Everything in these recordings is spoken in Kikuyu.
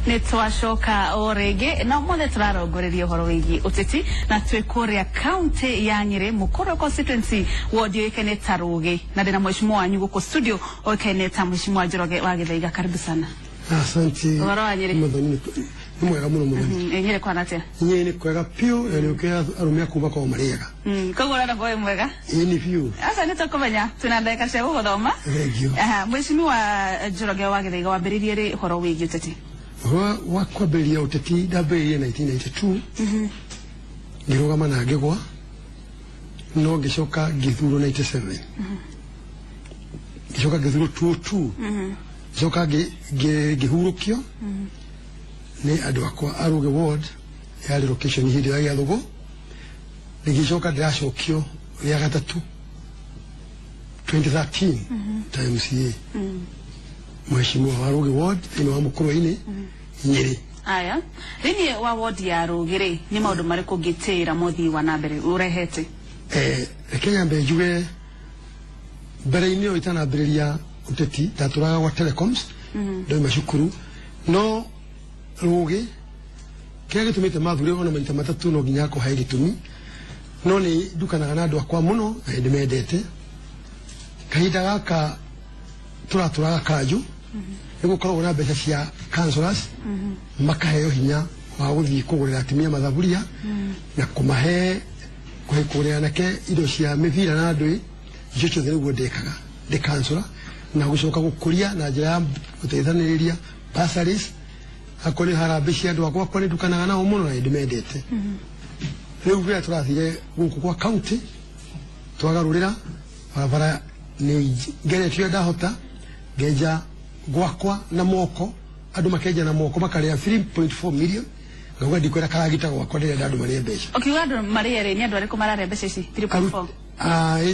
Nä twacoka o rĩngĩ na ũmũthĩ tũrarongoreria ũhoro wĩgiĩ ũteti na twĩ kũrĩa kaunti ya Nyĩrĩ, Mũkũrwe constituency, ward yũĩkaine ta Rũgĩ, na ndĩna mheshimiwa wanyu gũkũ studio ũĩkaine ta Mheshimiwa Njoroge wa Gĩthaiga. Karibu sana. Asante. Ũhoro wa Nyĩrĩ? Muthoni, nĩ mwega mũno, Muthoni. Nyĩrĩ kwana atĩa? Nyĩrĩ nĩ kwega piũ, na nĩ ũkĩra arũme aku makoragwo marĩ ega. Koguo ũrenda kuga wĩ mwega? Ĩĩ, nĩ biũ. Aca, nĩ tũkũmenya twĩna ndagĩka cia gũgũthoma. Thank you. Aha, Mheshimiwa Njoroge wa Gĩthaiga, wambĩrĩirie rĩ ũhoro wĩgiĩ ũteti? Ũhoro wa kwambĩrĩria ũteti ndambĩrĩirie 1992, ngĩrũgama na ngĩgwa, no ngĩcoka ngĩthurwo 97, ngĩcoka ngĩthurwo 202, ngĩcoka ngĩhurũkio nĩ andũ akwa a Rũgĩ ward, yarĩ location hĩndĩ ya gĩathũgũ. Ngĩcoka ndĩracokio rĩa gatatũ 2013 ta MCA, mheshimiwa wa Rũgĩ ward thĩinĩ wa Mũkũrwe-inĩ, Nyĩrĩ. Aya, thĩinĩ wa wodi ya Rũgĩ rĩ, nĩ maũndũ marĩkũ ũngĩtĩĩra mũthii wa na mbere ũrehete? Reke nyambe njuge mbere-inĩ ĩyo itanambĩrĩria ũteti ndatũraga gwa telecoms ndoima cukuru, no Rũgĩ kĩrĩa gĩtũmĩte mathure ona maita matatũ no nginya akũhe gĩtũmi, no nĩ ndukanaga na andũ akwa mũno na nĩ ndĩmendete. Kahinda gaka tũratũraga kanjũ nĩ gũkoragwo na mbeca cia councillors, makaheo hinya wa gũthiĩ kũgũrĩra atumia mathaburia na kũmahe kũhe kũgũrĩra anake indo cia mĩbira na ndũĩ icio ciothe. Nĩguo ndekaga ndĩ councillor, na gũcoka gũkũria na njĩra ya gũteithanĩrĩria bursaries, akorwo nĩ harambĩ cia andũ akwa nĩ ndukanaga nao mũno na nĩ ndĩmendete. Rĩu rĩrĩa tũrathire gũkũ kwa county twagarũrĩra barabara, nĩ ngeretio ndahota ngenja gwakwa na moko, andũ makenja na moko makarĩa 3.4 million, ngauga ndikwenda karagita gwakwa, ndĩrenda andũ marĩe mbeca. Ũkiuga andũ marĩe rĩ, nĩ andũ arĩkũ mararĩa mbeca ici 3.4?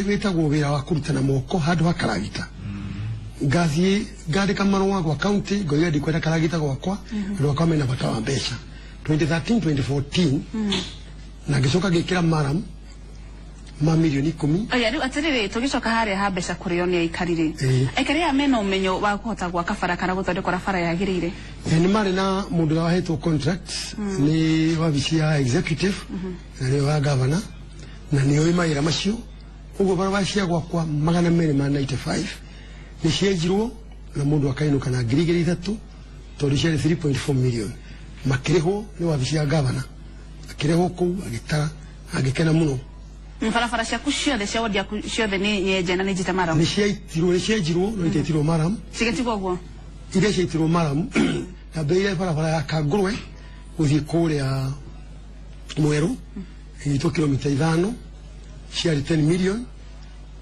Wĩtagwo wĩra wa kũruta na moko handũ ha karagita. Ngathiĩ ngandĩka marũa gwa county, ngoiga ndikwenda karagita gwakwa, andũ akwa mena bata wa mbeca. 2013 2014 na ngĩcoka ngĩkĩra murram ma mirioni 10. Aya, rĩu atĩrĩrĩ, tũgĩcoka harĩa ha mbeca kũrĩo nĩ aikari rĩ, aikari aya mena ũmenyo wa kũhota gwaka bara kana gũthondeka bara yagĩrĩire? Nĩ marĩ na mũndũ ũrĩa wahetwo contract nĩ wabici ya executive na nĩwe wa governor na nĩ oĩ mawĩra macio. Ũguo barabara cia gwakwa 295 nĩ cienjirwo na mũndũ akainũka na 2,000 tondũ ciarĩ 3.4 million. Makĩrĩhwo nĩ wabici ya governor, akĩrĩhwo kũu, agĩtara, agĩkena mũno. Barabara ciaku ciothe cia wodi yaku ciothe nĩ nyenje na nĩ njite murram? Nĩ ciaitirwo, nĩ cienjirwo no itaitirwo murram. Cigĩtigwo ũguo? Iria ciaitirwo murram, ndambĩrĩire barabara ya Kangũrwe gũthiĩ kũrĩa Mwerũ, ĩgĩtwo kilomita 5, ciarĩ 10 million,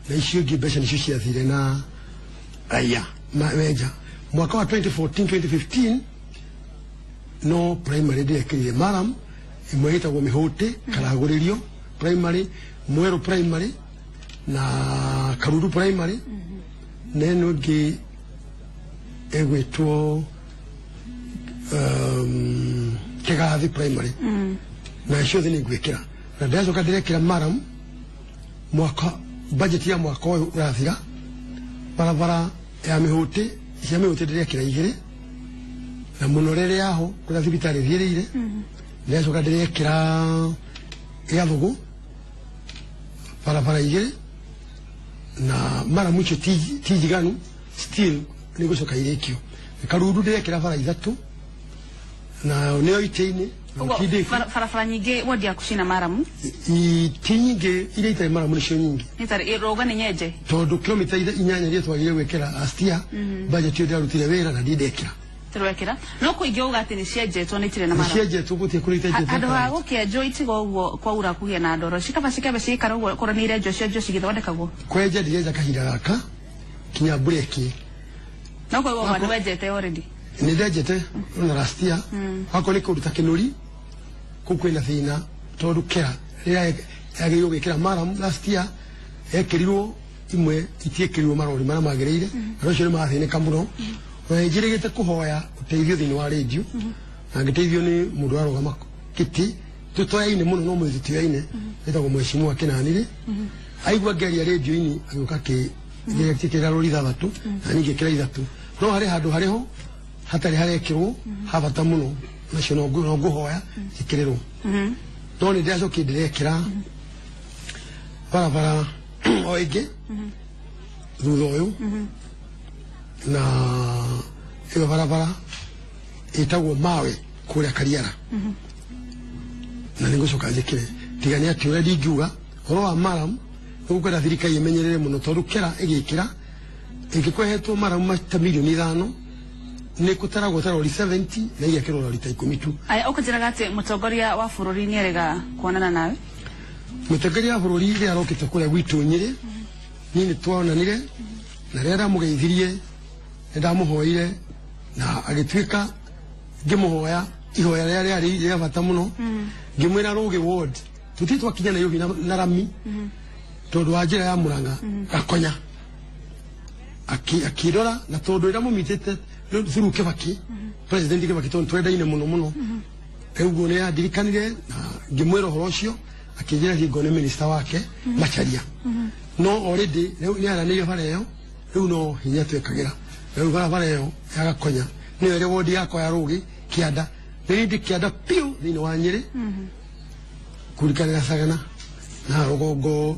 na icio ingĩ mbeca nĩcio ciathire na raia wenja. Mwaka wa 2014 2015 no primary ndĩrekĩrire murram ĩmwe ĩtagwo Mĩhũtĩ Karagũrĩrio primary, Mwerũ primary na Karuru primary, na ĩno ĩngĩ ĩgwĩtwo Kĩgathi primary, na ciothe nĩ ngwĩkĩra na ndĩracoka ndĩrekĩra murram mwaka budget ya mwaka ũyũ ũrathira. Barabara ya Mĩhũtĩ, cia Mĩhũtĩ ndĩrekĩra igĩrĩ na mũno rĩrĩa yaho kũrĩa thibitarĩ thiĩrĩire. Ndĩracoka ndĩrekĩra Gĩathũgũ barabara igĩrĩ na murram icio ti njiganu, still nĩ gũcoka irĩkio. Karundu ndĩrekĩra bara ithatũ na nĩyo itĩ-inĩ na Ũguo, ũtindĩki. Barabara nyingĩ wodi yaku cina murram? Ti nyingĩ, iria itarĩ murram nĩcio nyingĩ. Nĩ tarĩ rũga nĩ nyenje? Tondũ kilomita 8 iria twagire gwĩkĩra last year, budget ĩyo ndĩrarutire wĩra na ndindekĩra. Tũrekĩra no kũingĩ uga atĩ nĩ cienjetwo nĩ itirĩ na nĩ murram. Cienjetwo, gũtirĩ kũrĩa itenjetwo. Handũ ha gũkĩenjwo itigo ũguo kwaura kũgĩa na ndoro, cikaba cikebe ciikara ũguo korwo nĩ irenjwo cienjwo cigĩthondekagwo. Kwenja ndirenja kahinda gaka kinya mbura ĩkĩ. No koguo nĩ wenjete already? Nĩ ndenjete ona last year. Wakorwo nĩ kũndũ ta Kĩnũri, kũu kwĩna thĩna tondũ kera rĩrĩa yagĩrĩirwo gwĩkĩra murram last year ekĩrirwo imwe, itiĩkĩrirwo marori marĩa magĩrĩire, na ũcio nĩ mathĩnĩka mũno. Na nĩ njĩrĩgĩte kũhoya ũteithio thĩinĩ wa rĩndiũ na ngĩteithio nĩ mũndũ warũgama kĩtĩ tũtoyaine mũno, no mũthĩ tũtoyaine, wĩtagwo Mheshimiwa Kĩnanire. Aigua ngĩaria rĩndiũ-inĩ agĩũka akĩkĩra rori ithathatũ na niĩ ngĩkĩra ithatũ, no harĩ handũ harĩ ho hatarĩ harekĩrwo ha bata mũno, nacio no ngũhoya ikĩrĩrwo. No nĩ ndĩracokire ndĩrekĩra barabara o ĩngĩ thutha ũyũ, na ĩyo barabara ĩtagwo Mawe kũrĩa Kariara, na nĩ ngũcoka njĩkĩre. Tiga nĩ atĩ ũrĩa ndingiuga ũhoro wa maram, nĩ gũkwenda thirikari ĩmenyerere mũno, tondũ kera ĩgĩkĩra ĩngĩkwehetwo maram ta 5 milioni nĩ kũtaragwo ta rori 70 na igekĩrwo rori ta 10 tu. Aya, ũkũnjĩraga atĩ mũtongoria wa bũrũri nĩ arega kuonana nawe? Mũtongoria wa bũrũri rĩrĩa arokĩte kũrĩa gwitũ Nyĩrĩ, niĩ nĩ twonanire, na rĩrĩa ndamũgeithirie nĩ ndamũhoire na agĩtuĩka ngĩmũhoya ihoya rĩrĩa rĩarĩ rĩa bata mũno. Ngĩmwĩra Rũgĩ ward tũtirĩ twakinya Nairobi na rami tondũ wa njĩra ya Murang'a Gakonya. Akĩndora, na tondũ rĩrĩa mũmitĩte through Kibaki, President Kibaki, tondũ twendaine mũno mũno, rĩu ũguo nĩ andirikanire na ngĩmwĩra ũhoro ũcio, akĩnjĩra hingo nĩ minister wake Macharia, no already rĩu nĩ aranĩirie bara ĩyo. Rĩu no hinya twĩkagĩra rĩu barabara ĩyo ya Gakonya, nĩyo ĩrĩ wodi yakwa ya Rũgĩ kĩanda, nĩ ndĩ kĩanda piũ thĩinĩ wa Nyĩrĩ kurikanĩra Sagana na rũgongo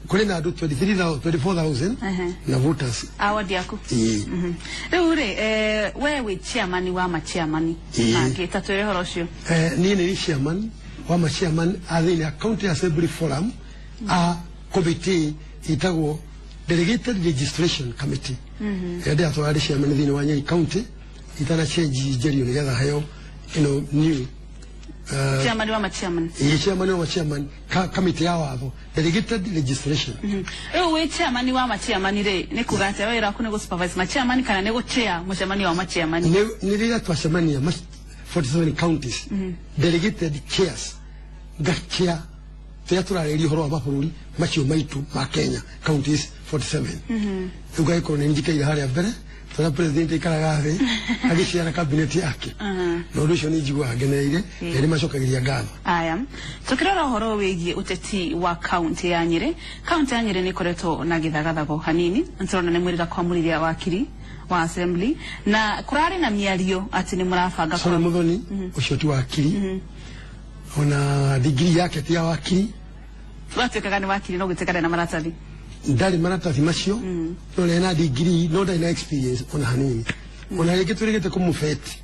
kũrĩ na andũ 23,000, 24,000 na voters. A wodi yaku? Ĩĩ. Rĩu rĩ, we wĩ chairman wa machairman mangĩ, ta twĩre ũhoro ũcio. Niĩ nĩ chairman wa machairman a thĩinĩ ya County Assembly Forum, a committee ĩtagwo Delegated Registration Committee, ĩrĩa ndĩratwara ndĩ chairman thĩinĩ wa Nyeri County itana change njerio nĩgetha heo ĩno new. Chairman wa machairman? Ĩĩ, chairman wa chairman ka committee ya watho, delegated registration. Rĩu wĩ chairman wa machairman rĩ, nĩ kuga atĩa? Wĩra waku nĩ gũ supervise machairman kana nĩ gũ chair mũcemanio wa machairman? Nĩ rĩrĩa twacemania 47 counties delegated chairs, ngachair tũrĩa tũrarĩria ũhoro wa mabũrũri macio maitũ ma Kenya, counties 47. Rĩu ngagĩkorwo nĩ njikaire harĩa mbere tũrĩa president aikaraga thĩ agĩciara cabinet yake, na ũndũ ũcio nĩ njiguaga ngenereire na nĩ macokagĩria ngatho. Aya, tukirora ũhoro wĩgiĩ ũteti wa kaunti ya Nyĩrĩ, kaunti ya Nyĩrĩ nĩ ĩkoretwo na gĩthagathago hanini. Nĩtũrona nĩ mwĩrĩga kwamũrithia wakiri wa assembly, na kũrarĩ na mĩario atĩ nĩ mũrabanga Sorry, Muthoni, ũcio ti wakiri, ona digiri yake ti ya wakiri. Watuĩkaga nĩ wakiri no gwĩtĩka ndarĩ na maratathi. Ndarĩ maratathi macio, no nĩ na digiri, no ndarĩ na experience ona hanini. Ona rĩngĩ tũrĩgĩte kũmũbeti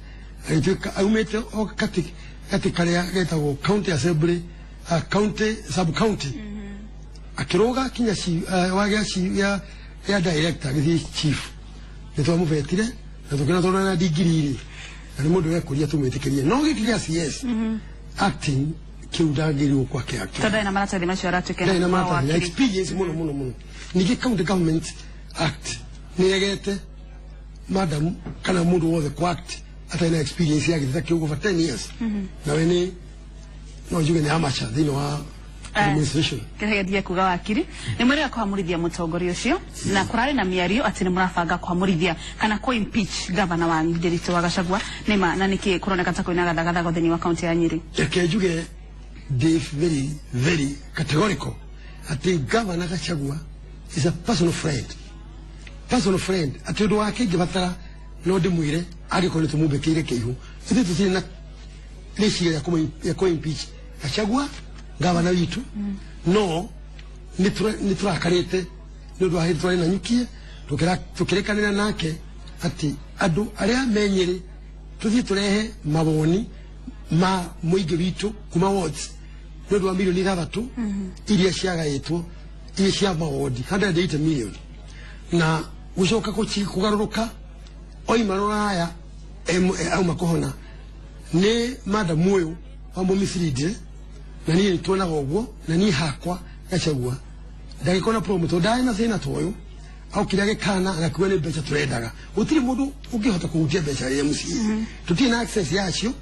agĩtuĩka aumĩte o kati gati karĩa getagwo county assembly, county sub county, akĩrũga kinya wagĩa chief ya director agĩthiĩ chief. Nĩ twamũbetire na tũkĩona tondũ na digiri rĩ, na nĩ mũndũ wekũria, tũmwĩtĩkĩrie, no gĩkĩ gĩa CS acting kĩu ndagĩrĩirwo kwake acting. Tondũ ndarĩ na maratathi macio aratuĩka Ndarĩ na wa maratathi na wakiri. Experience mũno mũno mũno. Ningĩ County Government Act nĩ ĩregete madam kana mũndũ wothe ku act atarĩ na experience ya gĩtĩ ta kĩu over 10 years, nawe nĩ no njuge nĩ amateur thĩinĩ wa administration. Kĩrĩa kuga wakiri nĩ mwĩrĩga kwamũrithia mũtongoria ũcio, na kũrarĩ na mĩario atĩ nĩ mũrabanga kwamũrithia kana kũ impeach gavana wanyu Ndiritu wa Gachagua. Nĩma na nĩkĩ kũroneka ta kwĩna gathagathago thĩinĩ wa kaunti ya Nyĩrĩ? Reke njuge ndĩ very very categorical atĩ Governor Gachagua is a personal friend, personal friend, atĩ ũndũ wake ingĩbatara no ndĩmwĩre angĩkorwo nĩ tũmũmbĩkĩire kĩihũ. Ithuĩ tũtirĩ na rĩciria rĩa kũ impeach Gachagua, gavana witũ, no nĩ tũrakarĩte nĩ ũndũ wa hĩndĩ twarĩ na nyukie tũkĩrĩkanĩra nake atĩ andũ arĩa me Nyĩrĩ tũthiĩ tũrehe mawoni ma mũingĩ witũ kuma wards nĩ ũndũ wa 6 milioni iria ciagaĩtwo, iria cia mawodi 180 million, na gũcoka kũgarũrũka oima rũraya auma kũhona nĩ madam ũyũ wa mũmisirindire, na niĩ nĩtuonaga ũguo. Na niĩ hakwa Gachagua ndagĩkorwo na problem tondũ ndarĩ na thĩna ta ũyũ. Aokire agĩkana agakiuga nĩ mbeca tũrendaga. Gũtirĩ mũndũ ũngĩhota kũhutia mbeca rĩrĩa mũciĩ tũtirĩ na access yacio.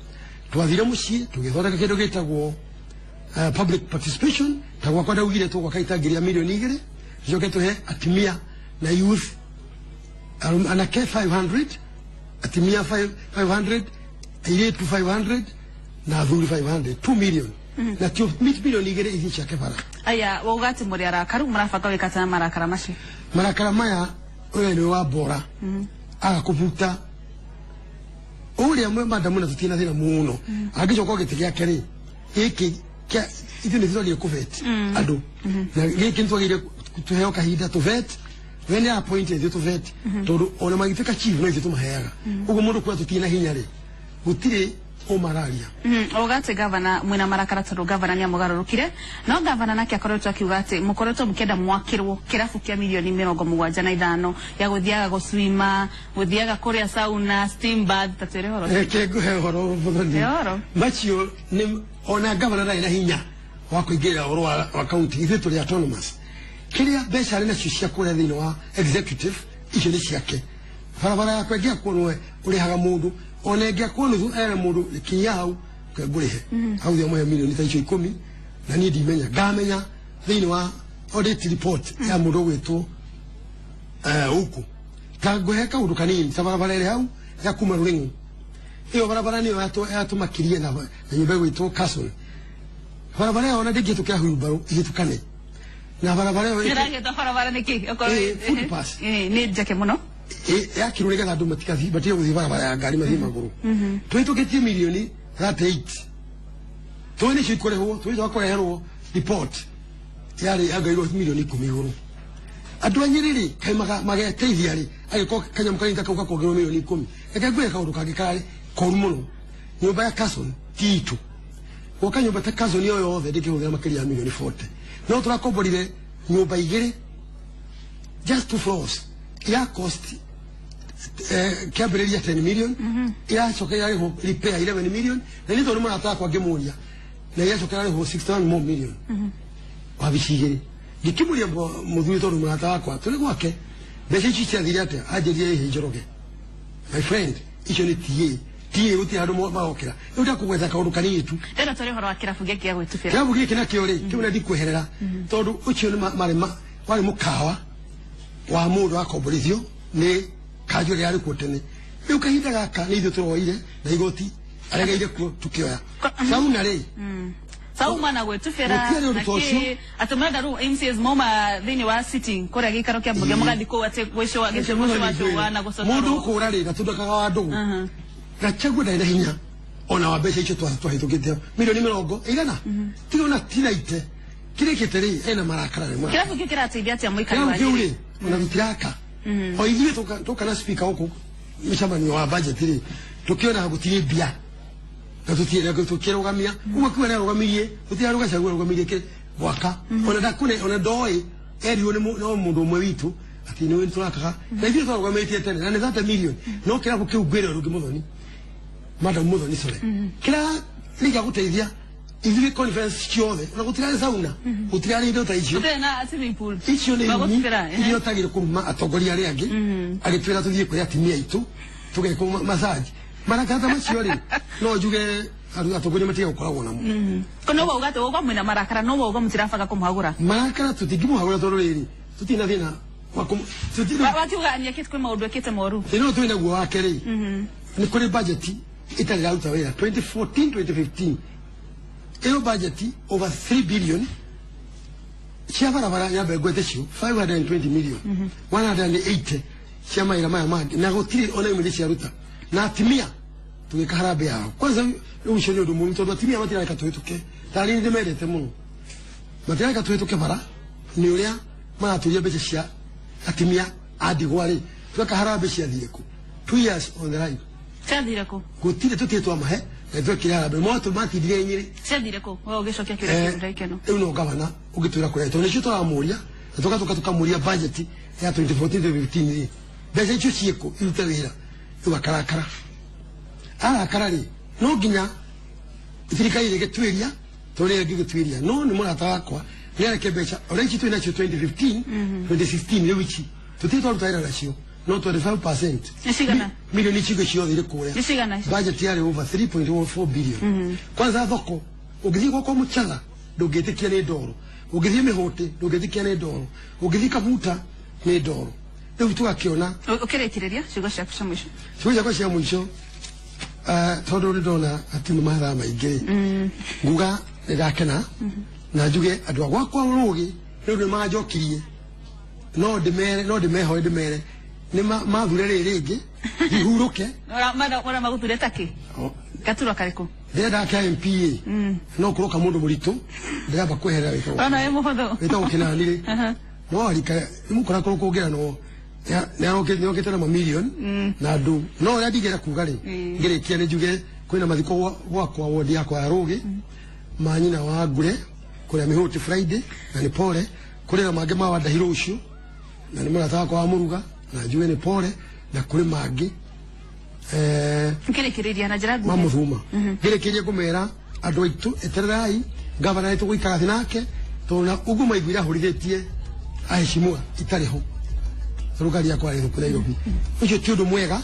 Twathire mũciĩ tũgĩthondeka kĩndũ gĩtagwo public participation. Ta gwakwa ndaugire tũgwaka itangi rĩa 2 milioni, tũcoke tũhe atumia na youth, anake 500, atumia 500, airĩtu 500 na athuri 500, 2 million, na tio 2 milioni ithiĩ ciake bara. Aya, wauga atĩ mũrĩ arakaru, mũrabanga gwĩka atĩa na marakara macio? Marakara maya, ũyũ nĩ wa bora aga kũbuta. Ũrĩa madamu na tũtirĩ na thĩna mũno angĩcoka gĩtĩ gĩake rĩ, gĩkĩ kĩa ithuĩ nĩ twagĩrĩire kũvet andũ, na gĩkĩ nĩ twagĩrĩire tũheo kahinda tũvet. We nĩ appointed, ithuĩ tũvet, tondũ ona magĩtuĩka chief no ithuĩ tũmaheaga. Ũguo mũndũ kuga tũtirĩ na hinya rĩ, gũtirĩ ũmararia. Uga atĩ gavana mwĩna marakara tondũ gavana nĩ amũgarũrũkire, no gavana nake akoretwo akiuga atĩ mũkoretwo mũkĩenda mwakĩrwo kĩrabu kĩa mirioni 75 ya gũthiaga gũcwima, gũthiaga kũrĩa sauna, steam bath. Ta twĩre ũhoro ũcio. Reke ngũhe ũhoro, Mũthoni. He ũhoro. Macio nĩ ona gavana ndarĩ na hinya wa kũingĩrĩra ũhoro wa county. Ithuĩ tũrĩ autonomous. Kĩrĩa mbeca arĩ nacio cia kũrĩa thĩinĩ wa executive, icio nĩ ciake. Barabara yakwa ĩngĩakwo nĩwe ũrĩhaga mũndũ, ona ĩngĩakwo nuthu ere mũndũ kinyia hau ke ngũrĩhe hau, thĩ amũhe milioni ta icio 10, na niĩ ndimenya, ngamenya thĩinĩ wa audit report ya mũndũ ũgwĩtwo huku. Ta ngũhe kaũndũ kanini, ta barabara ĩrĩ hau ya kuma Rũrĩng'u, ĩyo barabara nĩyo yatũmakirie na nyũmba ĩgwĩtwo Castle. Barabara ĩyo ona ndĩngĩhĩtũkĩra wheelbarrow ihĩtũkane na barabara ĩyo. Ĩragĩtwo barabara nĩkĩ? Footpath. Nĩ njeke mũno. Yakirwo nĩgetha andũ matigathiĩ, matige gũthiĩ barabara ya ngari, mathiĩ magũrũ. Tũhĩtũkĩtie milioni 38, tũĩ nĩcio ikũrĩhwo, tũĩ kũreherwo report yarĩ yangairwo milioni 10 igũrũ. Andũ a Nyĩrĩ rĩ, kaĩ mageteithia rĩ, agĩkorwo kanyamũ kanini ta kau gakongerwo milioni 10? Reke ngwĩre kaũndũ kangĩ kararĩ koru mũno. Nyũmba ya Carson ti itũ. Gwaka nyũmba ta Carson ĩyo yothe ndĩngĩhũthĩra makĩria ya milioni 40, no tũrakomborire nyũmba igĩrĩ, just two floors, ya cost kĩambĩrĩria 10 million, iracoka irarĩhwo repair 11 million, na nĩ tondũ mũrata wakwa ngĩmũria, na iracoka irarĩhwo 61 more million. Wabici igĩrĩ, ngĩkĩmũria mũthuri, tondũ mũrata wakwa tũrĩ gwake, mbeca ici ciathire atĩa? Anjĩrire, ĩhĩ Njoroge, my friend, icio nĩ TA TA, gũtirĩ handũ magokĩra. Rĩu ndakũgweta kaũndũ kanini tu. Ndĩrenda twarĩ ũhoro wa kĩrabu gĩkĩ gĩa gwĩtubĩra. Kĩrabu gĩkĩ nakĩo rĩ, kĩu na ndikweherera, tondũ ũcio nĩ warĩ mũkawa wa mũndũ wakomborithio nĩ kanjũ ĩrĩa yarĩ kuo tene. Rĩu kahinda gaka nĩ ithuĩ tũroire na igoti aregeire kuo tukĩoya sauna rĩ. Sauma na gwĩtubĩra. Gũtiarĩ ũndũ na ta ũcio. Kĩ atĩ mũrenda rĩu MCAs mauma thĩinĩ wa sitting kũrĩa gĩikaro kĩa mbunge, mũgathiĩ kũu atĩ gwĩcũa gĩcũa na gũcotorwo. Mũndũ ũkũra rĩ, gatundakaga wa ndũgũ. Gachagua ndarĩ na hinya ona wa mbeca icio twahĩtũkĩte milioni 100, tiga ona tinaite kĩrĩkĩte rĩ, ena marakara rĩ. Kĩrabu kĩu kĩrateithia atĩa mũikari wa Kĩrabu kĩu Nyĩrĩ? rĩ, ona tũtiraka o ithuĩ tũka na speaker gũkũ mĩcemanio wa budget rĩ, tũkĩona gũtirĩ mbia na tũkĩrũgamia ũguo kiuga nĩarũgamirie, gũtirĩ handũ Gachagua arũgamirie gwaka, ona ndakune, ona ndoĩ erirwo nĩ no mũndũ ũmwe witũ atĩ nĩ tũrakaga, na ithuĩ twarũgamĩtie tene na nĩ 30 million. No kĩrabu kĩu, ngwĩre ũndũ ũngĩ, Mũthoni, madam Mũthoni, sorry, kĩra rĩga gũteithia ithuĩ conference ciothe, ona gũtirarĩ sauna, gũtirarĩ indo ta icio. Gũtirĩ na swimming pool. Icio nĩ Wa irumi gũtubĩra, iria ũtagĩrĩ kũruma atongoria arĩa angĩ, agĩtwĩra tũthiĩ kwĩ atumia aitũ tũgekwo massage. Marakara ta macio rĩ, no njuge atongoria matige gũkoragwo namo. No wauga atĩ wauga mwĩna marakara, no wauga mũtirabanga kũmũhagũra. Marakara tũtingĩmũhagũra, tondũ rĩrĩ tũtirĩ na thĩna wa Wakiuga nĩekĩte, kwĩ maũndũ ekĩte moru. Thĩna ũyũ twĩ naguo wake rĩ, nĩ kũrĩ budget ĩtarĩ ĩraruta wĩra 2014 2015. Ĩyo budget over 3 billion cia barabara nyambe ngwete cio 520 million, 180 cia mawĩra maya mangĩ, na gũtirĩ ona imwe nĩ ciaruta. Na atimia tũgĩka harambĩ yao kwanza. Rĩu ũcio nĩ ũndũ mũũru, tondũ atimia matirareka tũhĩtũke. Tarĩ nĩ ndĩmendete mũno, matirareka tũhĩtũke bara nĩ ũrĩa maratũria mbeca cia atimia a ndigwa rĩ. Tweka harambĩ ciathire kũ? 2 years on the line. Ciathire kũ? Gũtirĩ, tũtirĩ twamahe, na twekire harambĩ moto matindire Nyĩrĩ. Ciathire kũ? We ũgĩcokia kĩũria kĩu ndaikeno. Rĩu no gavana ũngĩtwĩra kũrĩa, tondũ nĩcio tũramũria, na tũgatuka tũkamũria budget ya 2014 2015 rĩ, mbeca icio ciĩkũ irute wĩra? Rĩu akarakara, arakara rĩ, no nginya thirikari ĩgĩtuĩria, tondũ nĩyo ĩngĩgĩtuĩria. No nĩ mũrata wakwa, nĩ areke mbeca ũrĩa ici twĩ nacio 2015 2016. Rĩu ici tũtirĩ twaruta wĩra nacio, no 25%. Nĩ cigana? Milioni icio ingĩ ciothe irĩ kũrĩa. Nĩ cigana icio? Budget yarĩ over 3.4 billion. Kwanza thoko ũngĩthiĩ gwakwa Mũchatha ndũngĩtĩkia nĩ ndoro, ũngĩthiĩ Mĩhũtĩ ndũngĩtĩkia nĩ ndoro, ũngĩthiĩ Kabuta nĩ ndoro. Rĩu tũgakĩona. Ũkĩrĩkĩrĩria, ciugo ciaku cia mũico. Ciugo ciakwa cia mũico, tondũ nĩ ndona hatirĩ mathaa maingĩ rĩ, nguga nĩ ndakena na njuge andũ a gwakwa Rũgĩ rĩu nĩ manjokirie, no ndĩmere, no ndĩmehoe, ndĩmere Nĩ mathure rĩrĩ rĩngĩ ihurũke. Ora maguthure taki gaturwa karĩkũ? Ndĩrenda ka MPA no kũroka mũndũ mũritũ ndĩramba kweherera wĩtagwo Ona wĩ mũhũthũ. Wĩtagwo Kĩnani rĩ, no arika mũkora kũrũ kũngĩra no nĩokĩte na mamirioni na andũ, no ũrĩa ndingĩenda kuga rĩ, ngĩrĩkia nĩ njuge kwĩna mathiko gwakwa wodi yakwa ya Rũgĩ ma nyina wa Ngure kũrĩa Mĩhũti Friday, na nĩ pole. Kũrĩ na mangĩ ma Wandahi rũciũ, na nĩ mũrata wakwa wa Mũruga, na njuge nĩ pole, na kũrĩ mangĩ Ngĩrĩkĩrĩria na njĩra nguhĩ. Mamuthuma ngĩrĩkĩrie ngũmera andũ aitũ, etererai gavana nĩ tũgũikara thĩ nake, tondũ na ũguo maiguire ahũrithĩtie aheshimiwa itarĩ ho, tondũ ngari yakwa yarĩ thũku Nairobi. Ũcio ti ũndũ mwega,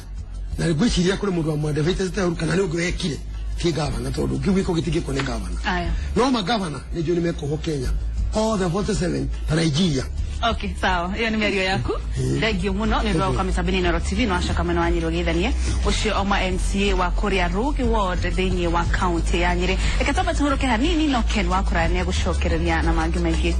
na ngwĩciria kũrĩ mũndũ wamwandebĩte kana nĩ ũngĩ wekire ti gavana, tondũ kĩu gĩko gĩtingĩkwo nĩ gavana. Aya. No magavana nĩ njũĩ nĩ mekuohwo Kenya all the 47 ta Nigeria. Okay, sawa. Iyo nĩ mĩario yaku. Thank you mũno nĩ ũndũ wa gũka mĩtambo-inĩ Inooro TV. No acoka mwena wa Nyĩrĩ ũgeithanie ũcio oma MCA wa kũrĩa Rũgĩ ward thĩinĩ wa kaunti ya Nyĩrĩ. Reke twambe tũhurũke hanini, no Ken wa kũraya nĩ egũcokereria na mangĩ maingĩ.